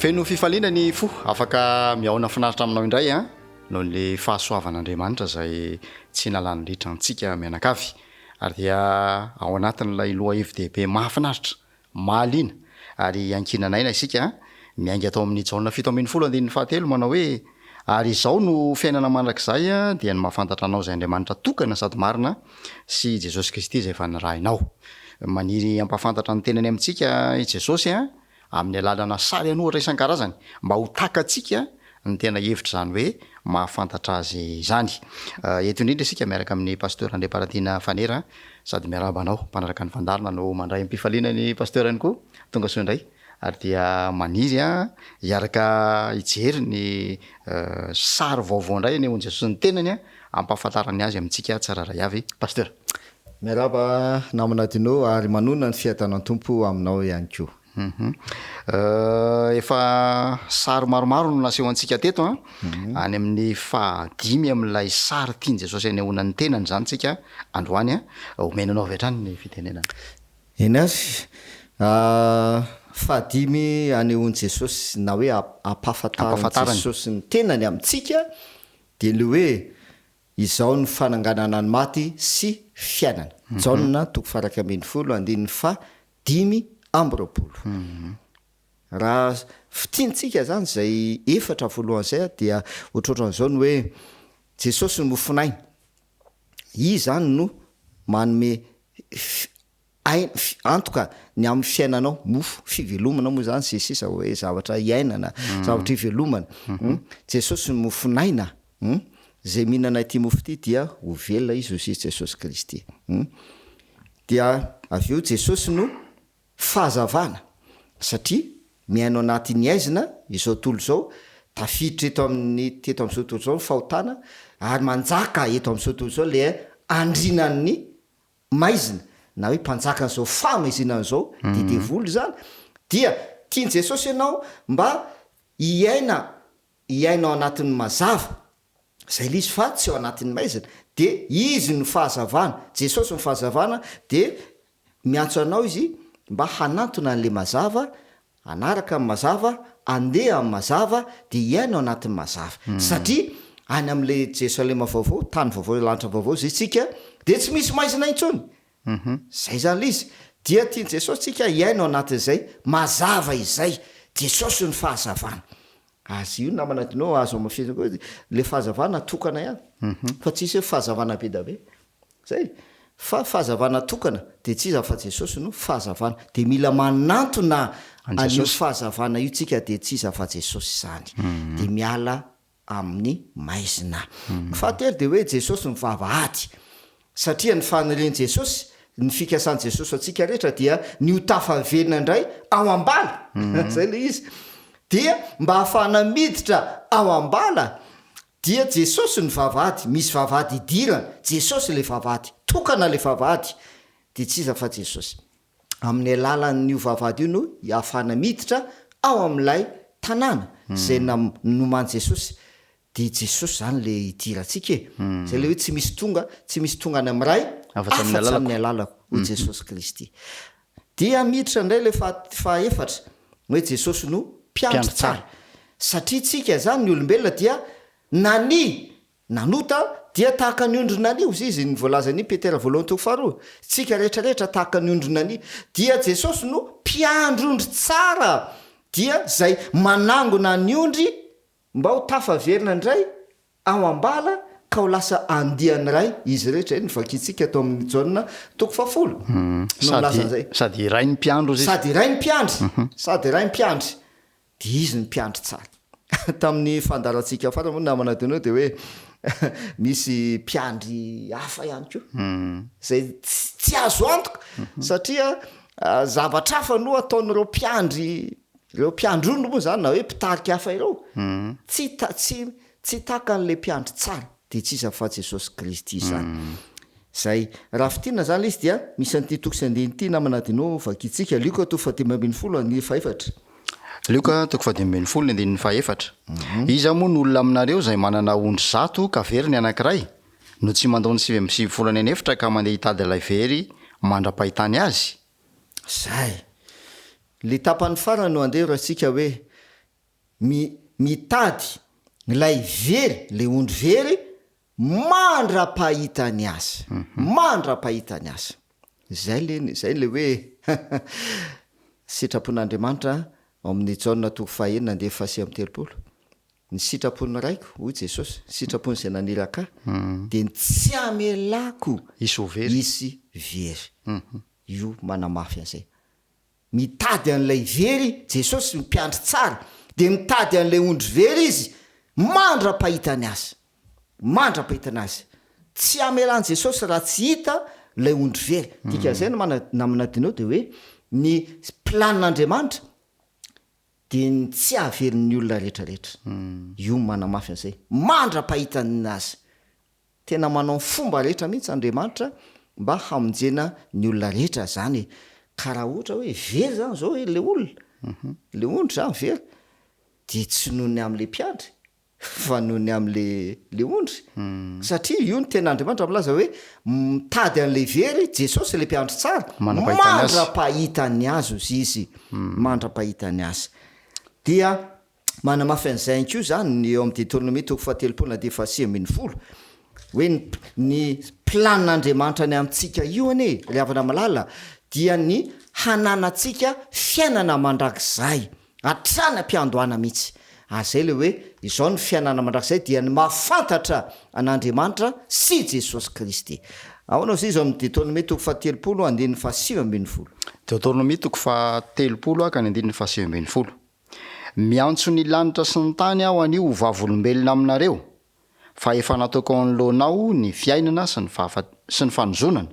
Feno fifaliana ny fo afaka mihaona finaritra aminao indray an, noho ny fahasoavan'Andriamanitra izay tsy nalany ritra antsika mianakavy. Ary dia ao anatin'ilay lohahevi-dehibe mahafinaritra Mahaliana ary iankinan'aina isika, miainga tao amin'ny Jaona 17 andininy fahatelo manao hoe, Ary izao no fiainana mandrakizay, dia ny mahafantatra Anao izay Andriamanitra tokana sady marina, sy Jesosy Kristy izay efa nirahinao. Maniry hampahafantatra ny tenany amintsika i Jesosy amin'ny alalana sary an'ohatra isan-karazany mba ho takatsika ny tena hevitr'izany hoe mahafantatra Azy izany. Eto indrindra isika miaraka amin'ny Pasteur Andriamparatiana Fanera sady miarahaba anao mpanaraka ny fandaharana no mandray am-pifaliana ny Pasteur ihany koa. Tonga soa indray ary dia maniry hiaraka hijery ny sary vaovao indray anehoan'i Jesosy ny tenany hampahafantarany azy amintsika tsirairay avy. Pasteur. Miarahaba namana Dino ary manonona ny fiadanan'ny Tompo aminao ihany koa. Hum efa sary maromaro no naseho antsika teto an, any amin'ny fahadimy amin'ilay sary tian'i Jesosy hanehoana ny tenany izany tsika androany an, omena anao avy hatrany ny fitenenana. Eny ary, fahadimy anehoan'i Jesosy na hoe ampahafantaran'i Jesosy ny tenany amintsika dia ilay hoe Izao no fananganana ny maty sy fiainana. Jaona toko faha-11 andininy faha 25. Raha fintintsika izany izay efatra voalohany izay dia ohatrohatran'izao ny hoe Jesosy no mofon'aina. Izy izany no manome Aina, antoka ny amin'ny fiainanao, mofo, fivelomana moa izany sy ny sisa hoe zavatra iainana, zavatra ivelomana. Jesosy no mofon'aina, izay mihinana ity mofo ity dia ho velona izy hoy Jesosy Kristy. Dia avy eo Jesosy no fahazavana satria miaina ao anatin'ny aizina izao tontolo izao, tafiditra eto amin'ny teto amin'izao tontolo izao ny fahotana ary manjaka eto amin'izao tontolo izao ilay andrinan'ny maizina na hoe mpanjakan'izao fahamaizinana izao, dia devoly izany, dia tian'i Jesosy ianao mba hiaina hiaina ao anatin'ny mazava, izay ilay izy fa tsy ao anatin'ny maizina, dia Izy no fahazavana, Jesosy no fahazavana, dia miantso anao Izy mba hanantona an'ilay mazava, Hanaraka ny mazava, handeha amin'ny mazava, dia hiaina ao anatin'ny mazava. Satria any amin'ilay Jerosalema vaovao, tany vaovao, lanitra vaovao izay isika, dia tsy misy maizina intsony. Izay izany ilay izy. Dia tian'i Jesosy isika hiaina ao anatin'izay mazava izay. Jesosy no fahazavana. Azy io namana Dino, azo hamafisina koa ilay fahazavana tokana ihany. Fa tsisy hoe fahazavana be da be. Zay. Fa fahazavana tokana dia tsy iza fa Jesosy no fahazavana. Dia mila manantona an'io fahazavana io tsika dia tsy iza fa Jesosy izany. Dia miala amin'ny maizina. Ny fahatelo dia hoe Jesosy no vavahady. Satria ny fanirian'i Jesosy, ny fikasan'i Jesosy ho antsika rehetra dia ny ho tafavelona indray ao am-bala. Zay ilay izy. Dia mba hahafahana miditra ao am-bala Dia Jesosy no vavahady, misy vavahady idirana, Jesosy ilay vavahady, tokana ilay vavahady, dia tsy iza fa Jesosy. Amin'ny alalan'io vavahady io no ahafahana miditra ao amin'ilay tanàna izay noman'i Jesosy. Dia Jesosy izany ilay idirantsika e. Izay ilay hoe tsy misy tonga, tsy misy tonga any amin'ny Ray afa-tsy amin'ny alalako, hoy Jesosy Kristy. Dia miditra indray ilay faha-efatra, hoe Jesosy no Mpiandry tsara. Satria tsika izany, ny olombelona dia nania, nanota, dia tahaka ny ondry nania, hozy izy, ny voalazan'i Petera voalohany toko faharoa, tsika rehetra rehetra tahaka ny ondry nania. Dia Jesosy no Mpiandry ondry tsara, dia izay manangona ny ondry mba ho tafaverina indray ao am-bala ka ho lasa andiany iray izy rehetra, izay no vakintsika ato amin'ny Jaona toko fahafolo no milaza an'izay. Sady iray ny mpiandry hozy izy. Sady iray ny mpiandry, sady iray ny mpiandry, dia izy no mpiandry tsara. Tamin'ny fandaharantsika farany moa namana Dino dia hoe misy mpiandry hafa ihany koa, izay tsy azo antoka satria zavatra hafa no ataon'ireo mpiandry Ireo mpiandry ondry moa izany na hoe mpitarika hafa ireo, tsy tsy tsy tahaka an'ilay mpiandry tsara, dia tsy iza fa Jesosy Kristy izany. Izay, raha fintinina izany ilay izy dia misy an'ity toko sy andininy ity namana Dino vakintsika, Lioka toko fahadimy ambin'ny folo andininy fahefatra. Lioka toko fahadimy ambin'ny folo ny andininy fahefatra. Iza moa no olona aminareo izay manana ondry 100 ka very ny anankiray, no tsy mandao ny 99 any an'efitra ka mandeha hitady ilay very mandra-pahitany azy? Zay. Le tapany farany no andeha raisika hoe. mi, mitady ilay very, ilay ondry very, mandra-pahitany azy. Mandra-pahitany azy. Izay le, izay le hoe sitrapon'Andriamanitra ao amin'ny Jaona toko fahaenina andinin'ny fahasivy amby 30. Ny sitrapon'ny Raiko, hoy Jesosy, sitrapon'izay naniraka Ahy, dia ny tsy hamelako Hisy ho very. hisy very. Io manamafy an'izay. Mitady an'ilay very Jesosy, ny mpiandry tsara, dia mitady an'ilay ondry very Izy mandra-pahitany azy. Mandra-pahitany azy. Tsy hamelan'i Jesosy raha tsy hita ilay ondry very. Dikan'izay namana Dino dia hoe ny planin'Andriamanitra dia ny tsy hahavelin'ny olona rehetra rehetra. Io manamafy an'izay. Mandra-pahitany azy. Tena manao ny fomba rehetra mihitsy Andriamanitra mba hamonjena ny olona rehetra zany e! Ka raha ohatra hoe very zany zao e le olona, le ondry zany very, dia tsy noho ny amin'le mpiandry fa noho ny amin'le le ondry, satria io ny tenin'Andriamanitra milaza hoe mitady an'le very Jesosy le mpiandry tsara, mandra-pahitany azy ozy izy, mandra-pahitany azy. Dia Manamafy an'izay ihany koa izany ny eo amin'ny Deoteronomia toko fahatelopolo na dia fahasivy 19, hoe ny ny planin'Andriamanitra ny amintsika io anie, ry havana malala, dia ny hananantsika fiainana mandrakizay, hatrany am-piandohana mihitsy. Ary izay ilay hoe izao ny fiainana mandrakizay dia ny mahafantatra an'Andriamanitra sy Jesosy Kristy. Ahoana hozy izy ao amin'ny Deoteronomia toko fahatelopolo andininy fahasivy 19? Deoteronomia toko fahatelopolo ka ny andininy fahasivy 19. Miantso ny lanitra sy ny tany aho anio ho vavolombelona aminareo, fa efa nataoko ao anoloanao ny fiainana sy ny fahafa sy ny fanozonana,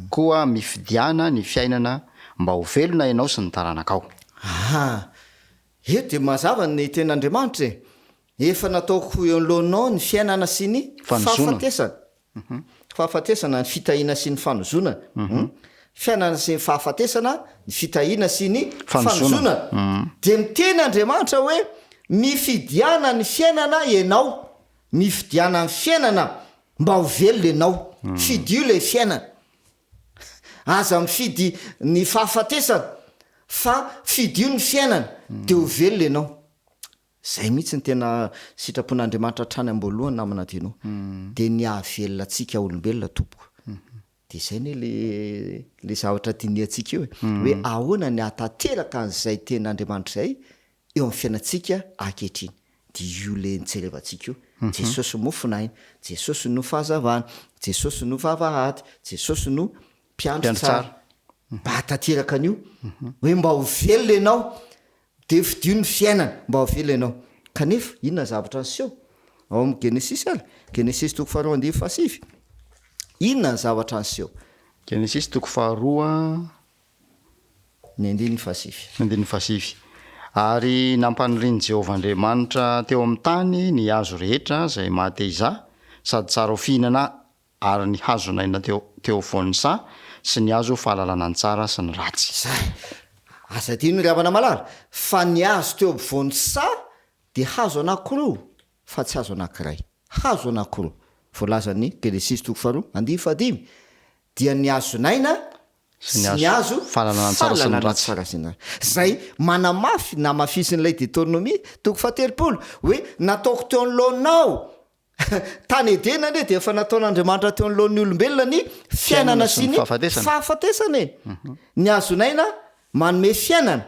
koa mifidiana ny fiainana mba ho velona ianao sy ny taranakao. Aha! Eto dia mazava ny tenin'Andriamanitra e! Efa nataoko eo anoloanao ny fiainana sy ny fahafatesana. Fahafatesana, ny fitahiana sy ny fanozonana. Fiainana sy ny fahafatesana, ny fitahiana sy ny fanozonana. Dia miteny Andriamanitra hoe, mifidiana ny fiainana ianao, mifidiana ny fiainana mba ho velona ianao. Fidio ilay fiainana. Aza mifidy ny fahafatesana fa fidio ny fiainana dia ho velona ianao. Zay mihitsy ny tena sitrapon'Andriamanitra hatrany amboalohany namana Dino, dia ny hahavelona antsika olombelona tompoko. Dia zay anie le le zavatra dinihantsika eo e, hoe ahoana ny hahatanteraka an'izay tenin'Andriamanitra izay eo amin'ny fiainantsika ankehitriny. Dia io le nijerevantsika io, Jesosy mofon'aina, Jesosy no fahazavana, Jesosy no vavahady, Jesosy no mpiandry tsara. Mba hahatanteraka an'io, hoe mba ho velona ianao Dia fidio ny fiainana mba ho velona ianao. Kanefa, inona ny zavatra niseho? Ao amin'ny Genesisy ary, Genesisy toko faharoa andininy fahasivy. Inona ny zavatra niseho? Genesisy toko faharoa. Ny andininy fahasivy. Ny andininy fahasivy. Ary nampanirian'i Jehovah Andriamanitra teo amin'ny tany ny hazo rehetra izay maha-te-hizaha sady tsara ho fihinana Ary ny hazon'aina teo teo afovoan'ny saha, sy ny hazo fahalalana ny tsara sy ny ratsy. Izay. Aza adino ry havana malala, fa ny hazo teo ampovoan'ny saha dia hazo anankiroa, fa tsy hazo anankiray. Hazo anankiroa. Voalazan'ny Genesisy toko faharoa, andininy fahadimy, dia ny hazon'aina sy ny hazo fahalalana ny tsara sy ny ratsy. Tsara sy ny ratsy. Izay manamafy, namafisin'ilay Deoteronomia toko fahatelopolo, hoe nataoko teo anoloanao Tany Edena anie dia efa nataon'Andriamanitra teo anoloan'ny olombelona ny fiainana sy ny fahafatesana e! Ny hazon'aina manome fiainana,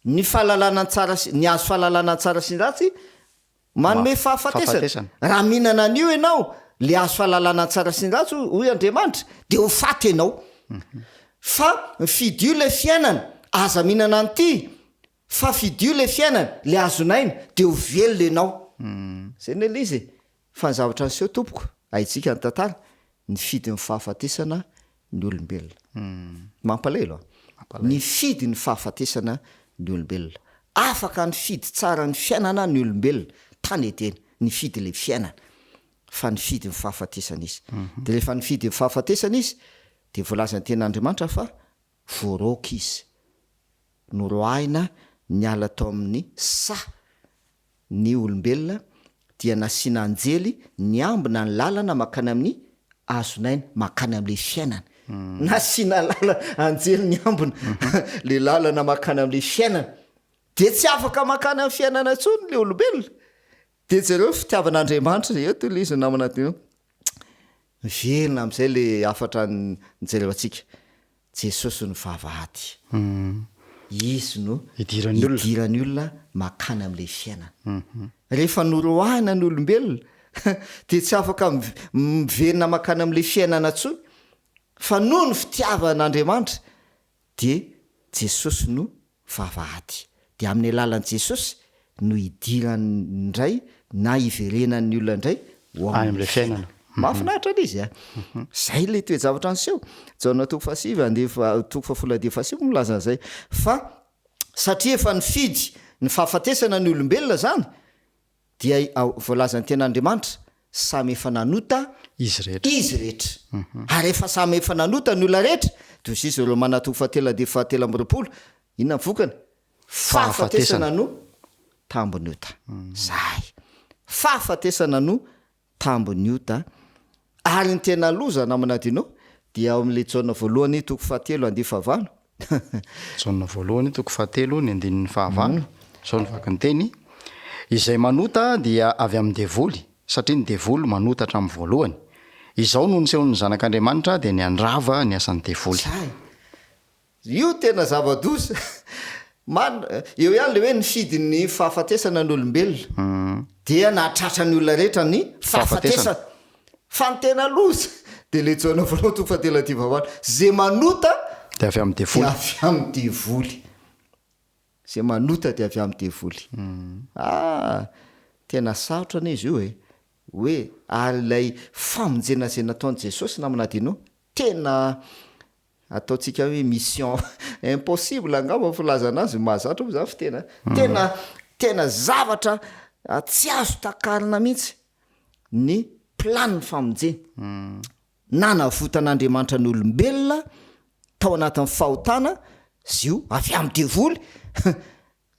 ny fahalalana ny tsara sy, ny hazo fahalalana ny tsara sy ny ratsy manome fahafatesana. Raha mihinana an'io ianao, le hazo fahalalana ny tsara sy ny ratsy hoy Andriamanitra, dia ho faty ianao. Fa fidio ilay fiainana, aza mihinana an'ity, Fa fidio le fiainana, le azon'aina, de ho velona enao. Zay ne le izy e. Fa ny zavatra niseho tompoko, haintsika ny tantara, nifidy ny fahafatesana ny olombelona. Mampalahelo an. Nifidy ny fahafatesana ny olombelona. Afaka nifidy tsara ny fiainana ny olombelona, tany Edena, nifidy le fiainana. Fa nifidy ny fahafatesana izy. De rehefa nifidy ny fahafatesana izy, de voalazan'ny tenin'Andriamanitra fa voaroaka izy. Noroahina niala tao amin'ny saha ny olombelona dia nasiana anjely niambina ny lalana mankany amin'ny hazon'aina, mankany amin'ilay fiainana. Nasiana lalana, anjely niambina ilay lalana mankany amin'ilay fiainana. Dia tsy afaka mankany amin'ny fiainana intsony ilay olombelona. Dia jereo ny fitiavan'Andriamanitra eto ilay izy namana Dino. Miverina amin'izay ilay hafatra nijerevantsika. Jesosy no vavahady. Izy no Idiran'ny olona. idiran'ny olona mankany amin'ilay fiainana. Rehefa noroahina ny olombelona dia tsy afaka miverina mankany amin'ilay fiainana intsony fa noho ny fitiavan'Andriamanitra dia Jesosy no vavahady. Dia amin'ny alalan'i Jesosy no hidirany indray na hiverenan'ny olona indray ho Any amin'ilay fiainana. Mahafinaritra ilay izy a! Izay ilay toe-javatra niseho. Jaona toko fahasivy andiany faha, toko fahafolo andiany fahasivy no milaza an'izay. Fa satria efa nifidy ny fahafatesana ny olombelona izany, Dia voalazan'ny Tenin'Andriamanitra, samy efa nanota Izy rehetra. izy rehetra. Ary rehefa samy efa nanota ny olona rehetra, dia hoy izy Romana toko fahatelo andininy fahatelo amby 20, inona ny vokany? Fahafatesana. Fahafatesana no tambin'ny ota. Zay. Fahafatesana no tambin'ny ota. Ary ny tena loza namana Dino dia ao amin'ilay Jaona voalohany toko fahatelo andihy fahavalo. Jaona voalohany toko fahatelo ny andininy fahavalo, izao no vaky ny teny, Izay manota dia avy amin'ny devoly, satria ny devoly manota hatramin'ny voalohany. Izao no nisehoan'ny Zanak'Andriamanitra dia ny handrava ny asan'ny devoly. Zay. Io tena zava-doza. Marina, eo ihany le hoe nifidy ny fahafatesana ny olombelona. Dia nahatratra ny olona rehetra ny fahafatesana. Fa ny tena loza dia le Jaona voalohany toko fahatelo andininy fahavalo, ze manota Dia avy amin'ny devoly. Dia avy amin'ny devoly. Ze manota dia avy amin'ny devoly. Ah! Tena sarotra anie izy io e. Hoe ary ilay famonjena izay nataon'i Jesosy namana Dino, tena Ataontsika hoe mission impossible angamba ny filazana azy, mahazatra moa izany fiteny a! Tena tena zavatra tsy azo takarina mihitsy ny planin'ny famonjena. Nanavotan'Andriamanitra ny olombelona tao anatin'ny fahotana izy io avy amin'ny devoly,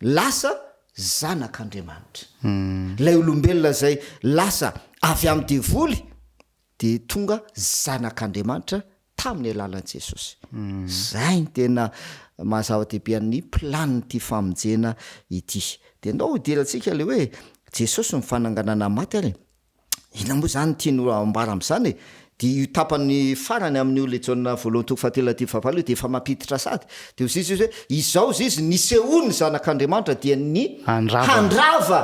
lasa zanak'Andriamanitra. Ilay olombelona izay lasa avy amin'ny devoly dia tonga zanak'Andriamanitra tamin'ny alalan'i Jesosy. Izay no tena maha zava-dehibe an'ny planin'ity famonjena ity. Dia ndao hidirantsika ilay hoe Jesosy no fananganana maty ary e. Inona moa izany no tiany ho ambara amin'izany e? Dia io tapany farany amin'io ilay Jaona voalohany toko fahatelo andininy fahavalo io dia efa mampiditra sady. Dia hoy izy hoe izao izy izy nisehoan'ny Zanak'Andriamanitra dia ny Handrava.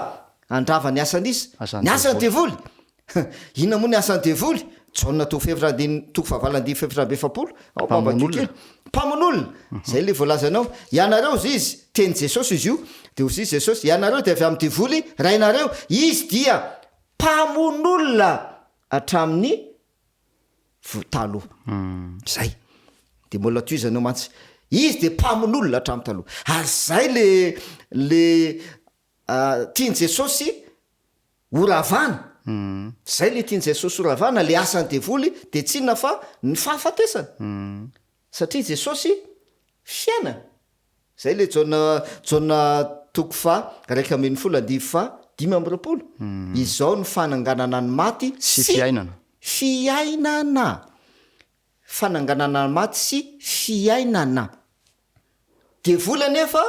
handrava ny asan'iza? Asan'ny Ny asan'ny devoly. devoly. Inona moa ny asan'ny devoly? Jaona toko fahefatra andininy toko fahavalo andininy 44, ao mba Mpamono vakio olona. kely. Mpamono olona. Izay ilay voalazanao. Ianareo hozy izy, tenin'i Jesosy izy io, dia hozy izy Jesosy, ianareo dia avy amin'ny devoly rainareo, izy dia mpamono olona hatramin'ny vo taloha. Izay. Dia mbola tohizana eo mantsy. Izy dia mpamono olona hatramin'ny taloha. Ary izay le le tian'i Jesosy Ho ravana. Zay le tian'i Jesosy ho ravana, le asan'ny devoly dia tsy inona fa ny fahafatesana. Satria Jesosy fiainana. Zay le Jaona Jaona toko faha 11 andininy faha 25. Izao no fananganana ny maty Sy sy fiainana. fiainana. Fananganana ny maty sy fiainana. Devoly anefa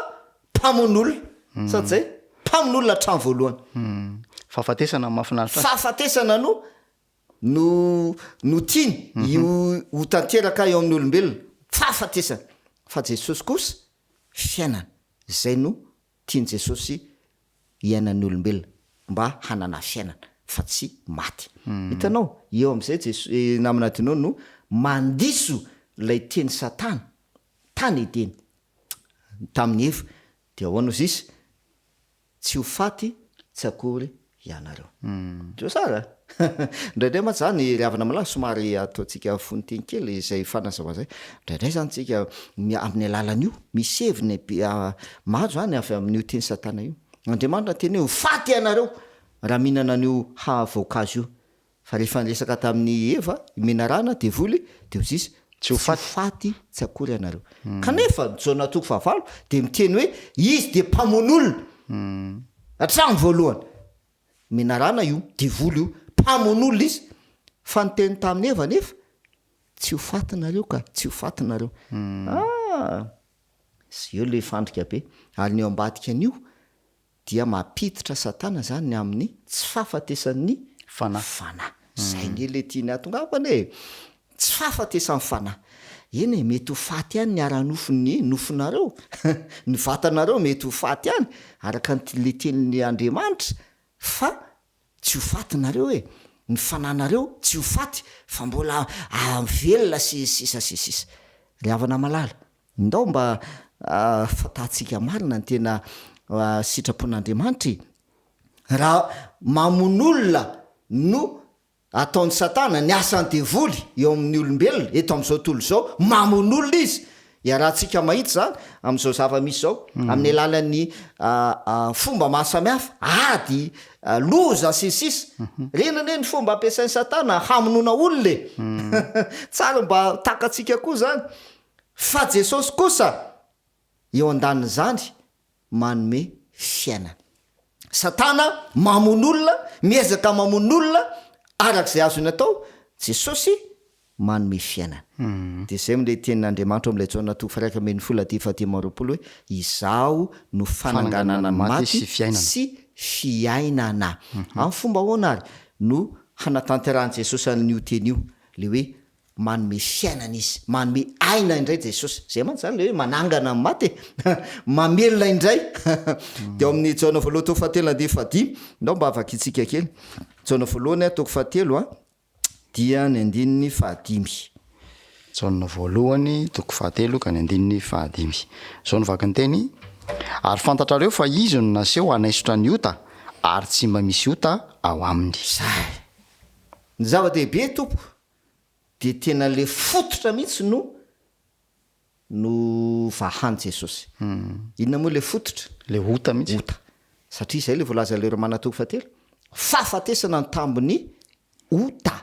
mpamono olona. Sady zay, mpamono olona hatramin'ny voalohany. Fahafatesana no mahafinaritra azy. Fahafatesana no no no tiany io ho tanteraka eo amin'ny olombelona. Fahafatesana. Fa Jesosy kosa fiainana. Izay no tian'i Jesosy hiainan'ny olombelona mba hanana fiainana fa tsy maty. Hitanao, eo amin'izay Jeso namana adinao no mandiso ilay teny Satana tany Edena tamin'i Eva, dia ahoana ozy izy? Tsy ho faty tsy akory ianareo. Jereo tsara a! Indraindray mantsy zany ry havana malala somary ataontsika fononteny kely izay fanazavana izay, indraindray zany tsika amin'ny alalan'io misy heviny be maro zany avy amin'io teny satana io. Andriamanitra niteny hoe ho faty ianareo raha mihinana an'io ha voankazo io. Fa rehefa niresaka tamin'i Eva, i menarana, devoly, dia hoy izy, Tsy ho faty. Tsy ho faty tsy akory ianareo. Kanefa ny Jaona toko fahavalo dia miteny hoe izy dia mpamono olona. Hatramin'ny voalohany. Menarana io, devoly io, mpamono olona izy. Fa niteny tamin'i Eva anefa, tsy ho faty nareo ka, tsy ho faty nareo. Ah! Eo le fandrika be. Ary ny eo ambadika an'io dia mampiditra satana zany ny amin'ny tsy fahafatesan'ny Fanahy. fanahy. Zay nge le tiany hahatongavana e! Tsy fahafatesan'ny fanahy. Eny e, mety ho faty ihany ny ara-nofon'ny nofonareo, ny vatanareo mety ho faty ihany, araka ny le tenin'ny Andriamanitra, fa tsy ho faty nareo e! Ny fanahinareo tsy ho faty fa mbola velona sy ny sisa sy ny sisa. Ry havana malala, ndao mba fantatsika marina ny tena sitrapon'Andriamanitra e! Raha mamono olona no Ataon'i Satana ny asan'ny devoly eo amin'ny olombelona eto amin'izao tontolo izao, mamono olona izy. Iarahantsika mahita izany amin'izao zava-misy izao, amin'ny alalan'ny fomba maro samihafa, ady, loza, sy ny sisa. Ireny anie ny fomba ampiasain'i Satana hamonoana olona e! Tsara mba takatsika koa izany. Fa Jesosy kosa eo andanin'izany manome fiainana. Satana mamono olona, miezaka mamono olona araka izay azony atao, Jesosy manome fiainana. Dia izay ilay tenin'Andriamanitra ao amin'ilay Jaona toko faha 11 andininy faha 25 hoe, Izaho no fananganana ny maty sy fiainana. Amin'ny fomba ahoana ary no hanatanterahan'i Jesosy an'io teny io? Ilay hoe Manome fiainana Izy, manome aina indray Jesosy. Izay mantsy izany ilay hoe manangana ny maty e! Mamelona indray. Dia ao amin'ny Jaona voalohany toko fahatelo andininy fahadimy, ndao mba vakintsika kely. Jaona voalohany toko fahatelo dia ny andininy fahadimy. Jaona voalohany toko fahatelo ka ny andininy fahadimy. Izao no vaky ny teny, Ary fantatrareo fa Izy no naseho hanaisotra ny ota, ary tsy mba misy ota ao aminy. Izay. Ny zava-dehibe tompoko dia tena le fototra mihitsy no no vahan'i Jesosy. Inona moa le fototra? Le ota mihitsy. Ota. Satria izay le voalazan'ilay Romana toko fahatelo, fahafatesana ny tambin'ny ota.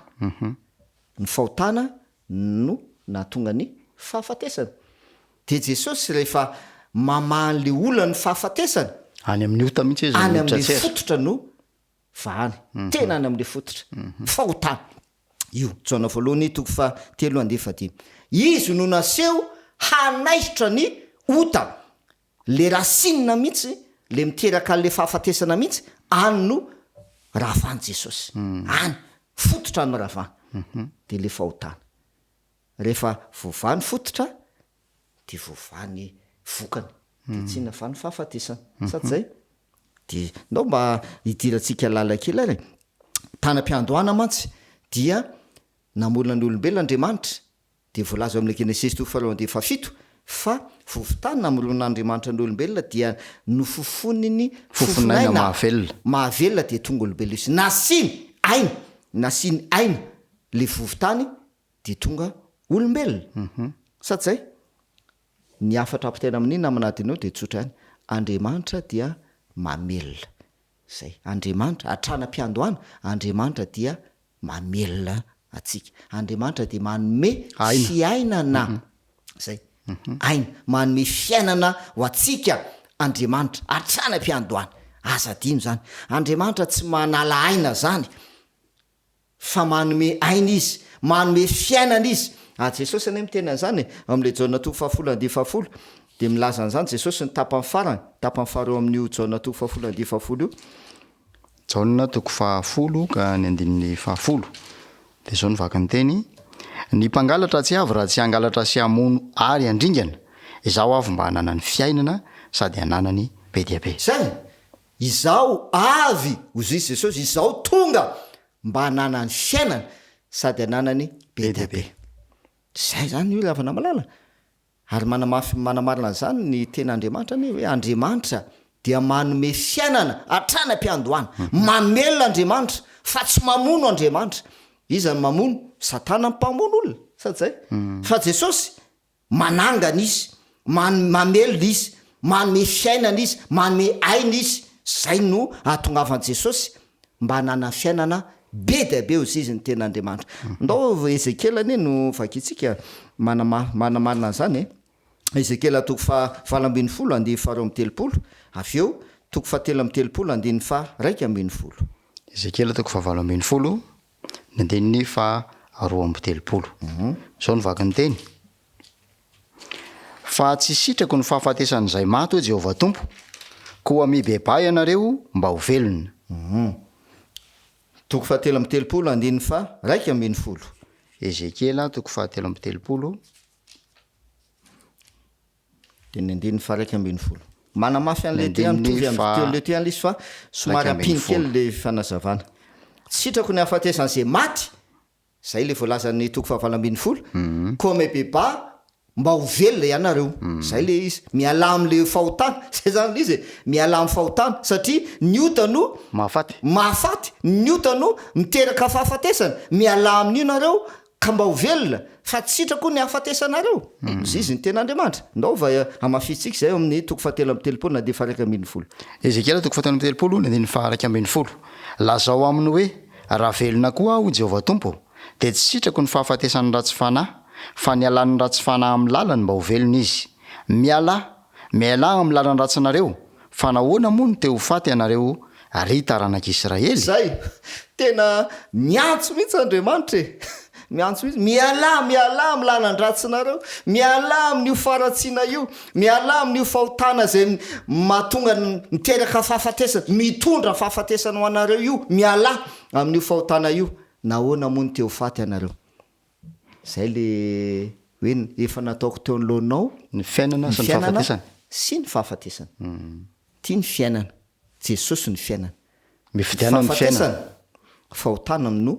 Ny fahotana no nahatonga ny fahafatesana. Dia Jesosy rehefa mamaha an'le olan'ny fahafatesana, Any amin'ny ota mihitsy izy no any amin'le miditra an-tsehatra. fototra no vahany. Tena any amin'le fototra. Fahotana. Io, Jaona voalohany toko faha telo andiany fahadimy. Izy no naseho hanaisotra ny ota. Le racine mihitsy, le miteraka an'le fahafatesana mihitsy, any no ravan'i Jesosy. Any, fototra no ravany. Dia le fahotana. Rehefa voavaha ny fototra, dia voavaha ny vokany. Dia tsy inona fa ny fahafatesana. Sa tsy zay? Dia ndao mba hidirantsika lalina kely ary e. Tany am-piandohana mantsy dia namorona ny olombelona Andriamanitra, dia voalaza ao amin'ny Genesisy toko faharoa andininy fahafito fa vovon-tany namoronan'Andriamanitra ny olombelona dia nofofoniny Fofon'aina mahavelona. mahavelona dia tonga olombelona izy. Nasiany aina, nasiany aina ilay vovon-tany dia tonga olombelona. Sa tsy zay? Ny hafatra ampitaina amin'iny namana adinao dia tsotra ihany, Andriamanitra dia mamelona. Zay. Andriamanitra, hatrany am-piandohana, Andriamanitra dia mamelona antsika. Andriamanitra dia manome Aina. fiainana. Zay. Aina. Manome fiainana ho antsika Andriamanitra, hatrany am-piandohana. Aza adino izany. Andriamanitra tsy manala aina zany. Fa manome aina Izy, manome fiainana Izy. Ary Jesosy anie miteny an'izany e, ao amin'ilay Jaona toko fahafolo andiany fahafolo, dia milaza an'izany Jesosy ny tapany farany, tapany faharoa amin'io Jaona toko fahafolo andiany fahafolo io. Jaona toko fahafolo ka ny andininy fahafolo, dia izao no vaky ny teny, Ny mpangalatra tsy avy raha tsy hangalatra sy hamono ary handringana, Izaho avy mba hananany fiainana sady hananany be dia be. Izay! Izaho avy, hozy izy Jesosy, Izaho tonga mba hananany fiainana sady hananany be dia be. Izay izany io ry havana malala. Ary manamafy manamarina an'izany ny tenin'Andriamanitra anie hoe Andriamanitra dia manome fiainana hatrany am-piandohana. Mamelona Andriamanitra fa tsy mamono Andriamanitra. Iza no mamono? Satana mpamono olona, sa tsy izay? Fa Jesosy Manangana Izy, man, mamelona Izy, manome fiainana Izy, manome aina Izy. Izay no ahatongavan'i Jesosy mba hanana fiainana be dia be hozy Izy ny Tenin'Andriamanitra. Ndao Ezekiela anie no vakintsika manama, manamarina an'izany e. Ezekiela toko faha 18 andininy faha 32, avy eo toko faha 33 andininy faha 11. Ezekiela toko faha 18 Ny andininy faha 32. Izao no vaky ny teny, Fa tsy sitrako ny fahafatesan'izay maty, hoy Jehovah Tompo, koa mibebaha ianareo mba ho velona. Toko fahatelo amby telopolo andininy faha 11. Ezekiela toko fahatelo amby telopolo. Dia ny andininy faha 11. Manamafy Ny an'ilay teo andininy mitovy amin'ny faha teo ilay teo ihany ilay izy fa somary iraika ambin'ny ampiany kely folo. ilay fanazavana. Tsy sitrako ny hahafatesan'izay maty, izay ilay voalazan'ny toko faha 18, koa mibebaha mba ho velona ianareo. Izay ilay izy. Mialà amin'ilay fahotana. Izay izany ilay izy e. Mialà amin'ny fahotana satria ny ota no Mahafaty. mahafaty, ny ota no miteraka fahafatesana. Mialà amin'io nareo Ka mba ho velona, fa tsy sitrako ny hahafatesanareo. Zizy ny Tenin'Andriamanitra. Ndao va hamafisintsika izay ao amin'ny toko fahatelo amby telopolo na andininy faha-11. Ezekiela toko fahatelo amby telopolo ny andininy faha-11. Lazao aminy hoe, Raha velona koa aho, hoy Jehovah Tompo, dia tsy sitrako ny fahafatesan'ny ratsy fanahy, fa ny halan'ny ratsy fanahy amin'ny lalany mba ho velona izy. Mialà, mialà amin'ny lalan-dratsinareo, Fa nahoana moa no te ho faty ianareo, ry taranak'Israely? Zay! Tena miantso mihitsy Andriamanitra e! Miantso mihitsy, mialà, mialà amin'ny lalan-dratsinareo, mialà amin'io faharatsiana io, mialà amin'io fahotana izay mahatonga ny, miteraka fahafatesana, mitondra fahafatesana ho anareo io, mialà amin'io fahotana io. Nahoana moa no te ho faty ianareo? Zay le hoe efa nataoko teo anoloanao Ny fiainana ny sy ny fiainana fahafatesana. sy ny fahafatesana. Ity ny fiainana, Jesosy no fiainana. Ny Mifidiana ny fiainana. fahafatesana, fahotana no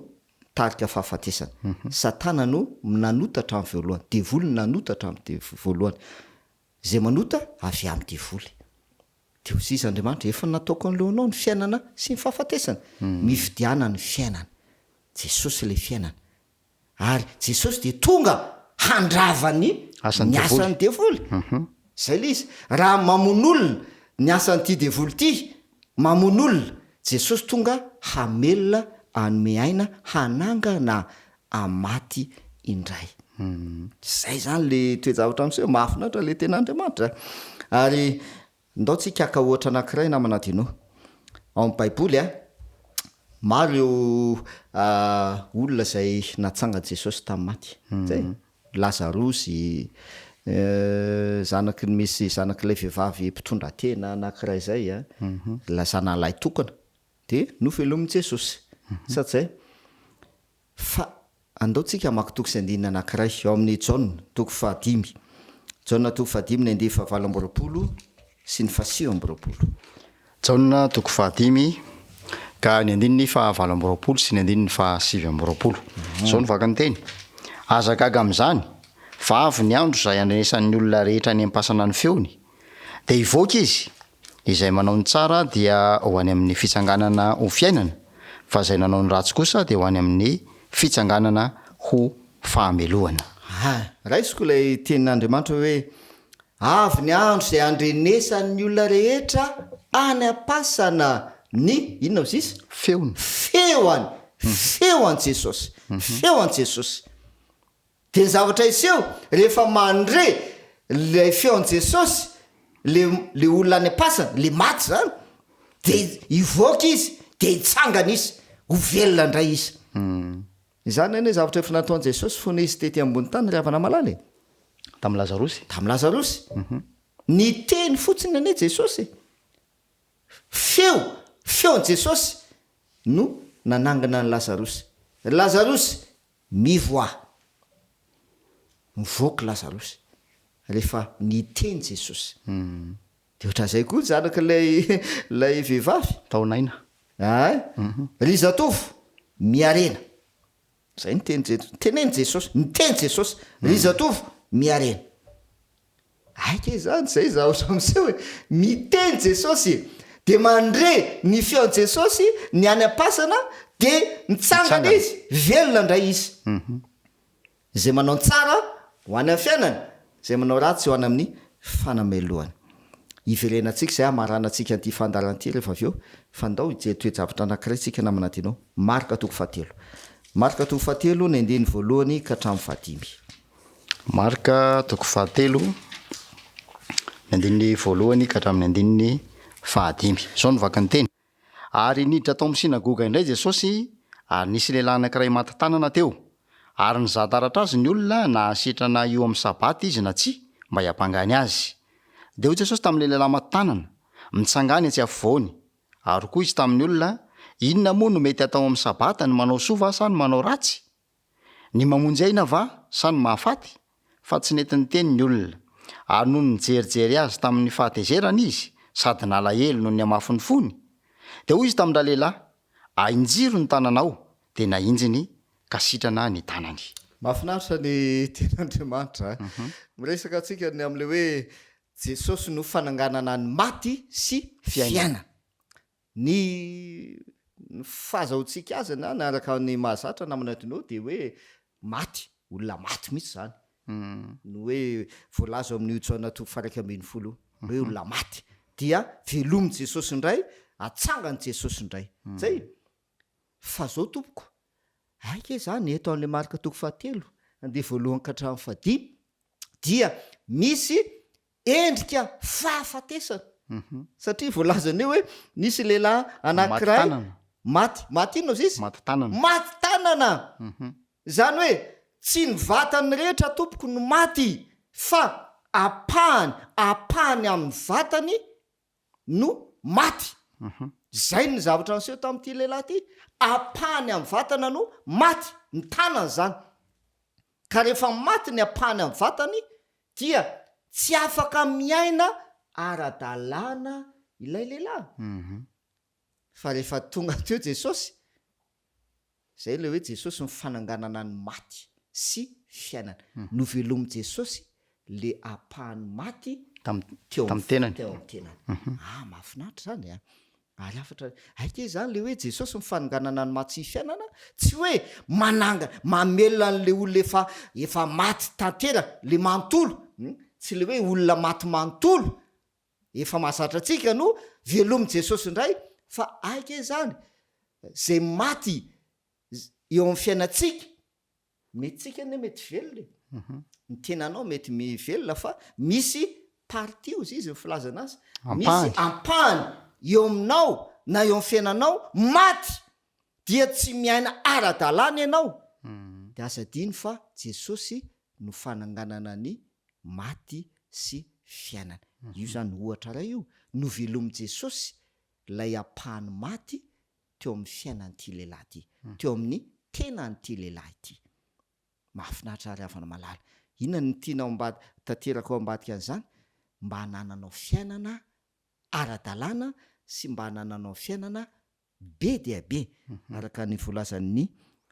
mitarika fahafatesana. Satana no nanota hatramin'ny voalohany, devoly no nanota hatramin'ny voalohany. Izay manota avy amin'ny devoly. Dia hoy izy, Andriamanitra, efa nataoko anoloanao ny fiainana sy ny fahafatesana. Mifidiana ny fiainana. Jesosy ilay fiainana. Ary Jesosy dia tonga handrava ny Asan'ny ny devoly. asan'ny devoly. Izay ilay izy. Raha mamono olona ny asan'ity devoly ity, mamono olona, Jesosy tonga hamelona, hanome aina, hanangana maty indray. Izay izany ilay toe-javatra miseho. Mahafinaritra ilay tenin'Andriamanitra. Ary Ndao tsika haka ohatra anankiray namana Dino. Ao amin'ny baiboly a, maro ireo olona izay natsangan'i Jesosy tamin'ny maty. Zay. Lazarosy, zanaky ny misy zanak'ilay vehivavy mpitondra tena anankiray izay a, ilay zanalahy tokana dia novelomin'i Jesosy. Sa tsy zay? Fa andao tsika hamaky toko sy andininy anankiray ao amin'ny Jaona toko fahadimy. Jaona toko fahadimy ny andininy fahavalo amby 20 sy ny fahasivy amby 20. Jaona toko fahadimy ka ny andininy fahavalo amby 20 sy ny andininy fahasivy amby 20. Izao no vaky ny teny, Aza gaga amin'izany, fa avy ny andro izay handrenesan'ny olona rehetra any am-pasana ny feony, Dia hivoaka izy, izay manao ny tsara dia ho any amin'ny fitsanganana ho fiainana, fa izay nanao ny ratsy kosa dia ho any amin'ny fitsanganana ho fahamelohana. Ha, raisiko ilay tenin'Andriamanitra hoe, Avy ny andro izay handrenesan'ny olona rehetra any am-pasana ny, inona hozy izy? Feony. Feony, feo an'i Jesosy, feo an'i Jesosy. Dia ny zavatra hiseho, rehefa mandre ilay feon'i Jesosy le le olona any am-pasana, le maty izany, dia hivoaka izy, dia hitsangana izy, ho velona indray izy. Izany anie zavatra efa nataon'i Jesosy fony izy tety ambony tany ry havana malala e. Tamin'i Lazarosy. Tamin'i Lazarosy. Niteny fotsiny anie Jesosy e. Feo, feon'i Jesosy no nanangana an'i Lazarosy. Ry Lazarosy, Mivoaha! Mivoaka Lazarosy rehefa niteny Jesosy. Dia ohatran'izay koa ny zanak'ilay ilay vehivavy. Tao Naina. Ay! Ry zatovo, miarena. Izay no teny Je-, teneno Jesosy, niteny Jesosy, ry zatovo, miarena. Hay kay izany izay zavatra miseho e! Miteny Jesosy e! Dia mandre ny feon'i Jesosy ny any am-pasana dia mitsangana izy, velona indray izy. Izay manao ny tsara ho any amin'ny fiainana, izay manao ratsy ho any amin'ny fanamelohana. Hiverenantsika izay hamaranantsika an'ity fandaharana ity rehefa avy eo, fa ndao hijery toe-javatra anankiray isika namana Dino. Marka toko fahatelo. Marka toko fahatelo ny andininy voalohany ka hatramin'ny fahadimy. Marka toko fahatelo, ny andininy voalohany ka hatramin'ny andininy fahadimy. Izao no vaky ny teny, Ary niditra tao amin'ny synagoga indray Jesosy, ary nisy lehilahy anankiray maty tanana teo. Ary nizaha taratra azy ny olona na hasitrana io amin'ny Sabata izy na tsia, mba hiampangany azy. Dia hoy Jesosy tamin'ilay lehilahy maty tanana, Mitsangàna etsy afovoany. Ary hoy izy tamin'ny olona, Inona moa no mety hatao amin'ny Sabata, ny manao soa va sa ny manao ratsy? Ny mamonjy aina va sa ny mahafaty? Fa tsy nety niteny ny olona. Ary nony nijerijery azy tamin'ny fahatezerana izy, sady nalahelo noho ny hamafin'ny fony, dia hoy izy tamin-dralehilahy, Ahinjiro ny tananao, dia nahinjiny ka sitrana ny tanany. Mahafinaritra ny tenin'Andriamanitra a! Miresaka antsika ny amin'ilay hoe Jesosy no fananganana ny maty sy fiainana. Ny ny fahazahoantsika azy na ny araka ny mahazatra namana Dino dia hoe maty, olona maty mihitsy izany no hoe voalaza ao amin'io Jaona toko faha 11 io, hoe olona maty dia velomin'i Jesosy indray, atsangan'i Jesosy indray. Zay. Fa zao tompoko, aika izany eto amin'ilay Marka toko fahatelo andiany voalohany ka hatramin'ny fahadimy dia misy endrika fahafatesana satria voalazany eo hoe nisy lehilahy anankiray maty, maty inona ozy izy? Maty tanana. Maty tanana! Izany hoe tsy ny vatany rehetra tompoko no maty fa ampahany, ampahany amin'ny vatany no maty. Izay ny zavatra niseho tamin'ity lehilahy ity, ampahany amin'ny vatana no maty, ny tanany izany. Ka rehefa maty ny ampahany amin'ny vatany dia tsy afaka miaina ara-dalàna ilay lehilahy. Fa rehefa tonga teo Jesosy, izay ilay hoe Jesosy ny fananganana ny maty sy fiainana. Novelomin'i Jesosy le ampahany maty teo amin'ny tenany. Teo amin'ny tenany. Ah, mahafinaritra izany a! Ary hafatra, hay kay izany le hoe Jesosy ny fananganana ny maty sy fiainana, tsy hoe manangana, mamelona an'le olona efa efa maty tanteraka, le manontolo, tsy le hoe olona maty manontolo efa mahazatra antsika no velomin'i Jesosy indray fa hay kay izany zay maty eo amin'ny fiainantsika, Mety tsika anie mety velona e! Ny tenanao mety mivelona fa misy partie ozy izy ny filazana azy, misy ampahany eo aminao na eo amin'ny fiainanao maty dia tsy miaina ara-dalàna ianao, dia aza adino fa Jesosy no fananganana ny maty sy fiainana. Io zany ohatra iray io, novelomin'i Jesosy ilay ampahany maty teo amin'ny fiainan'ity lehilahy ity, teo amin'ny tenan'ity lehilahy ity. Mahafinaritra ary havana malala. Inona no tianao amba- tanteraka ao ambadika an'izany? Mba hanananao fiainana ara-dalàna sy mba hanananao fiainana be dia be, araka ny voalazan'ny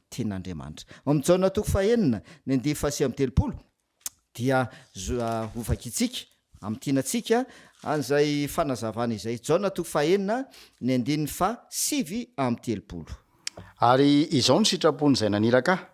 Tenin'Andriamanitra. Ao amin'ny Jaona toko fahenina, ny andiany fahasivy amby 30, dia hovakintsika, hamintinantsika an'izay fanazavana izay. Jaona toko fahenina, ny andininy faha 39. Ary izao no sitrapon'izay naniraka ahy,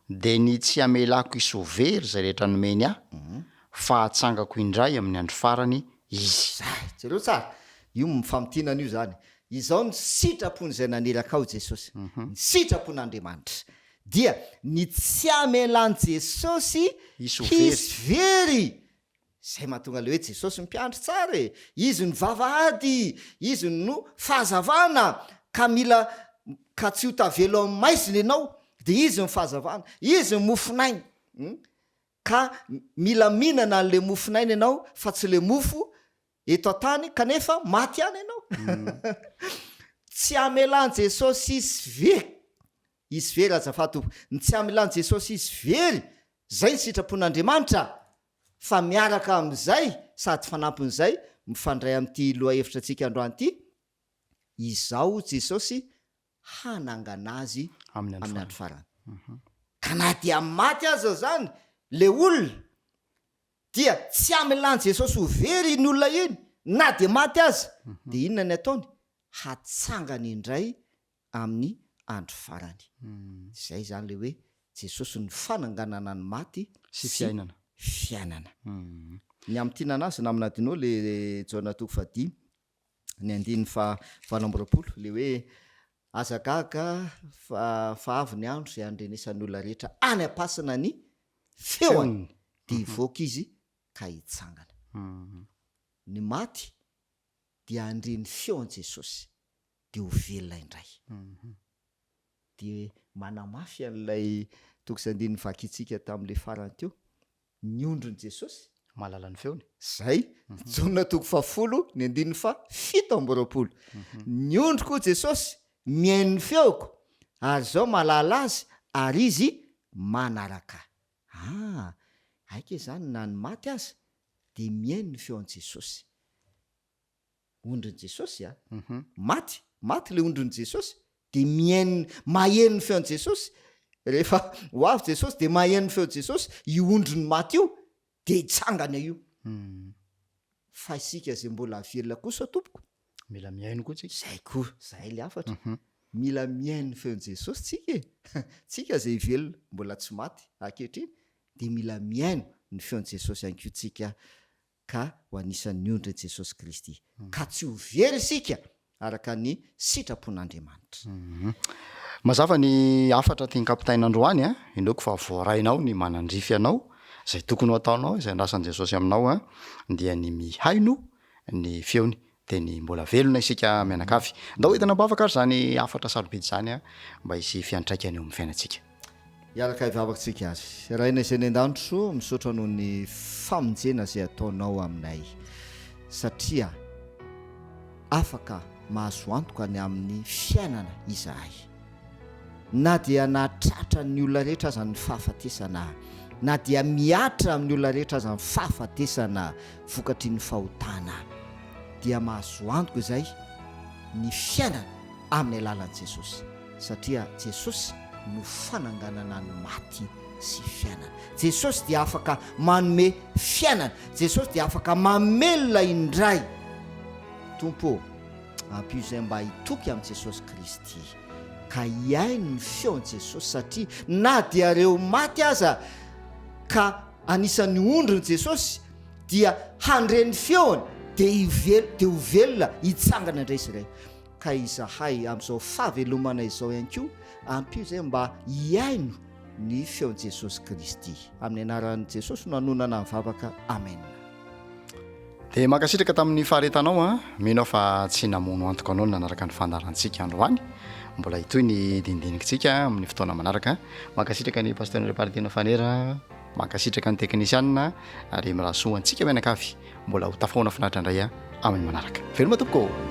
dia ny tsy hamelako hisy ho very izay rehetra nomeny ahy, fa hatsangako indray amin'ny andro farany izy. Zay, jereo tsara, io famintinana io izany. Izao no sitrapon'izay naniraka ahy, hoy Jesosy, ny sitrapon'Andriamanitra, dia ny tsy hamelan'i Jesosy hisy very. Izay mahatonga ilay hoe Jesosy mpiandry tsara e! Izy no vavahady, Izy no fahazavana, ka mila ka tsy ho tavela ao amin'ny maizina ianao, dia Izy no fahazavana, Izy no mofon'aina. Ka mila mihinana an'ilay mofon'aina ianao fa tsy ilay mofo eto an-tany kanefa maty ihany ianao. Tsy hamelan'i Jesosy hisy very. Hisy very azafady Tompo. Ny tsy hamelan'i Jesosy hisy very, zay ny sitrapon'Andriamanitra fa miaraka amin'izay sady fanampin'izay mifandray amin'ity lohahevitra antsika androany ity, Izaho Jesosy hanangana azy amin'ny andro farany. Ka na dia maty aza zany le olona dia tsy hamelan'i Jesosy ho very iny olona iny na dia maty aza, dia inona ny ataony? Hatsangany indray amin'ny andro farany. Izay izany ilay hoe Jesosy no fananganana ny maty sy fiainana. Fiainana. Ny hamintinana azy namana Dino le Jaona toko fahadimy ny andininy faha 28 le hoe aza gaga fa fa avy ny andro izay handrenesan'ny olona rehetra any am-pasana ny feony dia hivoaka izy ka hitsangana. Ny maty dia handre ny feon'i Jesosy dia ho velona indray. Dia manamafy an'ilay toko sy andininy vakintsika tamin'ilay farany teo, ny ondrin'i Jesosy. Mahalala ny feony. Zay, Jaona toko fahafolo ny andininy faha 27. Ny ondriko hoy Jesosy mihaino ny feoko ary izao mahalala azy ary izy manaraka ahy. Ah, aika izany na ny maty aza dia mihaino ny feon'i Jesosy. Ondrin'i Jesosy a! Maty, maty ilay ondrin'i Jesosy dia mihaino, maheno ny feon'i Jesosy. Rehefa ho avy Jesosy dia maheno ny feon'i Jesosy io ondriny maty io dia hitsangana io. Fa isika izay mbola velona kosa tompoko. Mila mihaino koa tsika. Zay koa, zay le hafatra. Mila mihaino ny feon'i Jesosy tsika e! Tsika izay velona, mbola tsy maty ankehitriny dia mila mihaino ny feon'i Jesosy ihany koa tsika ka ho anisan'ny ondrin'i Jesosy Kristy, ka tsy ho very isika araka ny sitrapon'Andriamanitra. Mazava ny hafatra tian-kapitaina androany a, inoako fa voarainao ny manandrify anao, izay tokony ho ataonao, izay andrasan'i Jesosy aminao a, dia ny mihaino ny feony, dia ny mbola velona isika mianakavy. Ndao entina am-bavaka ary izany hafatra sarobidy izany a, mba hisy fiantraikany eo amin'ny fiainantsika. Hiaraka hivavaka tsika ary. Rainay izay any an-danitra o, misaotra noho ny famonjena izay ataonao aminay, satria afaka mahazo antoka ny amin'ny fiainana izahay. Na dia nahatratra ny olona rehetra aza ny fahafatesana, na dia mihatra amin'ny olona rehetra aza ny fahafatesana vokatry ny fahotana, dia mahazo antoka izay ny fiainana amin'ny alalan'i Jesosy, satria Jesosy no fananganana ny maty sy fiainana. Jesosy dia afaka manome fiainana. Jesosy dia afaka mamelona indray. Tompo ô, ampio izay mba hitoky amin'i Jesosy Kristy, ka hihaino ny feon'i Jesosy, satria na dia ireo maty aza ka anisan'ny ondrin'i Jesosy dia handre ny feony, dia hivel- dia ho velona hitsangana indray izy ireo. Ka izahay amin'izao fahavelomana izao ihany koa, ampio izay mba hihaino ny feon'i Jesosy Kristy. Amin'ny anaran'i Jesosy no anonana ny vavaka. Amena. Dia mankasitraka tamin'ny faharetanao an! Mino aho fa tsy namono antoka anao ny nanaraka ny fandaharantsika androany. Mbola hitohy ny dinidinikitsika amin'ny fotoana manaraka. Mankasitraka ny Pasteur Repartino Fanera, mankasitraka ny teknisianina ary mirary soa antsika mianakavy. Mbola ho tafahoana finaritra indray amin'ny manaraka. Veloma tompoko ô!